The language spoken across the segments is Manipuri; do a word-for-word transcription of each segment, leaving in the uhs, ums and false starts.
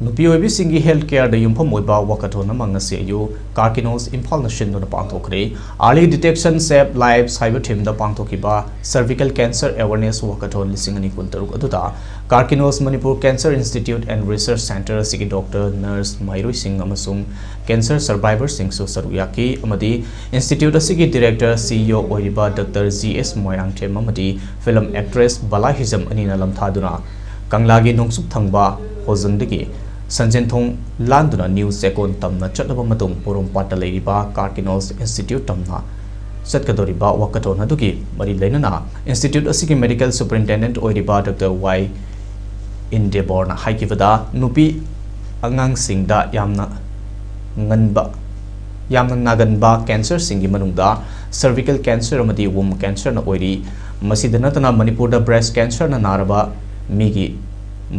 ꯅꯨꯄꯤ ꯑꯣꯏꯕꯤꯁꯤꯡꯒꯤ health careꯗ ꯌꯨꯝꯐꯝ ꯑꯣꯏꯕ walkathon ꯑꯃ ꯉꯁꯤ ꯑꯌꯨꯛ ꯀꯥꯔꯀꯤꯅꯣꯁ ꯏꯝꯐꯥꯜꯅ ꯁꯤꯟꯗꯨꯅ ꯄꯥꯡꯊꯣꯛꯈ꯭ꯔꯦ꯫ Early Detection Save Lives ꯍꯥꯏꯕ themeꯗ ꯄꯥꯡꯊꯣꯛꯈꯤꯕ cervical cancer awareness walkathon ꯂꯤꯁꯤꯡ ꯑꯅꯤ ꯀꯨꯟꯇꯔꯨꯛ ꯑꯗꯨꯗ ꯀꯥꯔꯀꯤꯅꯣꯁ Manipur Cancer Institute and Research Centre ꯑꯁꯤꯒꯤ doctor, nurse, ꯃꯍꯩꯔꯣꯏꯁꯤꯡ ꯑꯃꯁꯨꯡ cancer survivorꯁꯤꯡꯁꯨ ꯁꯔꯨꯛ ꯌꯥꯈꯤ ꯑꯃꯗꯤ institute ꯑꯁꯤꯒꯤ director, CEO ꯑꯣꯏꯔꯤꯕ doctor G S ꯃꯣꯏꯔꯥꯡꯊꯦꯝ ꯑꯃꯗꯤ film actress ꯕꯂꯥ ꯍꯤꯖꯝ ꯑꯅꯤꯅ ꯂꯝꯊꯥꯗꯨꯅ ꯀꯪꯂꯥꯒꯤ ꯅꯣꯡꯆꯨꯞ ꯊꯪꯕ ꯍꯣꯖꯪꯗꯒꯤ ꯁꯟꯖꯦꯟꯊꯣꯡ ꯂꯥꯟꯗꯨꯅ ꯅ꯭ꯌꯨ ꯆꯦꯛꯀꯣꯟ ꯇꯝꯅ ꯆꯠꯂꯕ ꯃꯇꯨꯡ ꯄꯣꯔꯣꯝꯄꯥꯠꯇ ꯂꯩꯔꯤꯕ ꯀꯥꯔꯀꯤꯅꯣꯁ ꯏꯟꯁꯇꯤꯇ꯭ꯌꯨꯠ ꯇꯝꯅ ꯆꯠꯀꯗꯧꯔꯤꯕ walkathon ꯑꯗꯨꯒꯤ ꯃꯔꯤ ꯂꯩꯅꯅ ꯏꯟꯁꯇꯤꯇ꯭ꯌꯨꯠ ꯑꯁꯤꯒꯤ medical superintendent ꯑꯣꯏꯔꯤꯕ doctor Y ꯏꯟꯗꯦꯕꯣꯔꯅ ꯍꯥꯏꯈꯤꯕꯗ, ꯅꯨꯄꯤ ꯑꯉꯥꯡꯁꯤꯡꯗ ꯌꯥꯝꯅ ꯉꯟꯕ ꯌꯥꯝꯅ ꯅꯥꯒꯟꯕ cancerꯁꯤꯡꯒꯤ ꯃꯅꯨꯡꯗ cervical cancer ꯑꯃꯗꯤ womb cancerꯅ ꯑꯣꯏꯔꯤ꯫ ꯃꯁꯤꯗ ꯅꯠꯇꯅ ꯃꯅꯤꯄꯨꯔꯗ breast cancerꯅ ꯅꯥꯔꯕ ꯃꯤꯒꯤ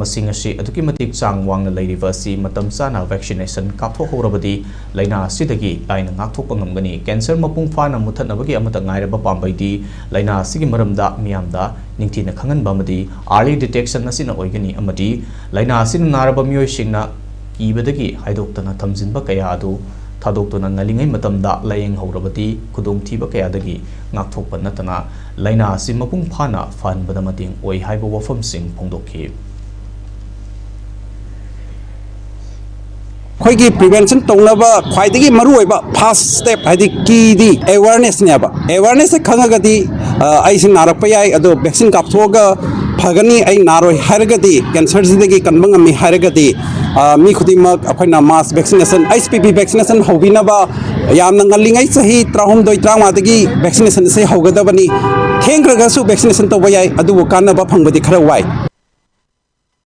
ꯃꯁꯤꯡ ꯑꯁꯤ ꯑꯗꯨꯛꯀꯤ ꯃꯇꯤꯛ ꯆꯥꯡ ꯋꯥꯡꯅ ꯂꯩꯔꯤꯕ ꯑꯁꯤ ꯃꯇꯝ ꯆꯥꯅ vaccination ꯀꯥꯞꯊꯣꯛꯍꯧꯔꯕꯗꯤ ꯂꯥꯏꯅꯥ ꯑꯁꯤꯗꯒꯤ ꯂꯥꯏꯅ ꯉꯥꯛꯊꯣꯛꯄ ꯉꯝꯒꯅꯤ꯫ Cancer ꯃꯄꯨꯡ ꯐꯥꯅ ꯃꯨꯠꯊꯠꯅꯕꯒꯤ ꯑꯃꯠꯇ ꯉꯥꯏꯔꯕ ꯄꯥꯝꯕꯩꯗꯤ ꯂꯥꯏꯅꯥ ꯑꯁꯤꯒꯤ ꯃꯔꯝꯗ ꯃꯤꯌꯥꯝꯗ ꯅꯤꯡꯊꯤꯅ ꯈꯪꯍꯟꯕ ꯑꯃꯗꯤ early detection ꯑꯁꯤꯅ ꯑꯣꯏꯒꯅꯤ ꯑꯃꯗꯤ ꯂꯥꯏꯅꯥ ꯑꯁꯤꯅ ꯅꯥꯔꯕ ꯃꯤꯑꯣꯏꯁꯤꯡꯅ ꯀꯤꯕꯗꯒꯤ ꯍꯥꯏꯗꯣꯛꯇꯅ ꯊꯝꯖꯤꯟꯕ ꯀꯌꯥ ꯑꯗꯨ ꯊꯥꯗꯣꯛꯇꯨꯅ ꯉꯜꯂꯤꯉꯩ ꯃꯇꯝꯗ ꯂꯥꯌꯦꯡꯍꯧꯔꯕꯗꯤ ꯈꯨꯗꯣꯡꯊꯤꯕ ꯀꯌꯥꯗꯒꯤ ꯉꯥꯛꯊꯣꯛꯄ ꯅꯠꯇꯅ ꯂꯥꯏꯅꯥ ꯑꯁꯤ ꯃꯄꯨꯡ ꯐꯥꯅ ꯐꯍꯟꯕꯗ ꯃꯇꯦꯡ ꯑꯣꯏ ꯍꯥꯏꯕ ꯋꯥꯐꯝꯁꯤꯡ ꯐꯣꯡꯗꯣꯛꯈꯤ꯫ ꯑꯩꯈꯣꯏꯒꯤ prevention ꯇꯧꯅꯕ ꯈ꯭ꯋꯥꯏꯗꯒꯤ ꯃꯔꯨꯑꯣꯏꯕ first step ꯍꯥꯏꯗꯤ keyꯗꯤ awarenessꯅꯦꯕ꯫ Awarenessꯁꯦ ꯈꯪꯉꯒꯗꯤ ꯑ, ꯑꯩꯁꯦ ꯅꯥꯔꯛꯄ ꯌꯥꯏ, ꯑꯗꯣ vaccine ꯀꯥꯞꯊꯣꯛꯑꯒ ꯐꯒꯅꯤ, ꯑꯩ ꯅꯥꯔꯣꯏ ꯍꯥꯏꯔꯒꯗꯤ, cancerꯁꯤꯗꯒꯤ ꯀꯟꯕ ꯉꯝꯃꯤ ꯍꯥꯏꯔꯒꯗꯤ, ꯑ, ꯃꯤ ꯈꯨꯗꯤꯡꯃꯛ ꯑꯩꯈꯣꯏꯅ mass vaccination, H P V vaccination ꯍꯧꯕꯤꯅꯕ ꯌꯥꯝꯅ ꯉꯜꯂꯤꯉꯩ ꯆꯍꯤ ꯇꯔꯥꯍꯨꯝꯗꯣꯏ ꯇꯔꯥꯃꯉꯥꯗꯒꯤ vaccination ꯑꯁꯤ ꯍꯧꯒꯗꯕꯅꯤ꯫ ꯊꯦꯡꯈ꯭ꯔꯒꯁꯨ vaccination ꯇꯧꯕ ꯌꯥꯏ, ꯑꯗꯨꯕꯨ ꯀꯥꯟꯅꯕ ꯐꯪꯕꯗꯤ ꯈꯔ ꯋꯥꯏ꯫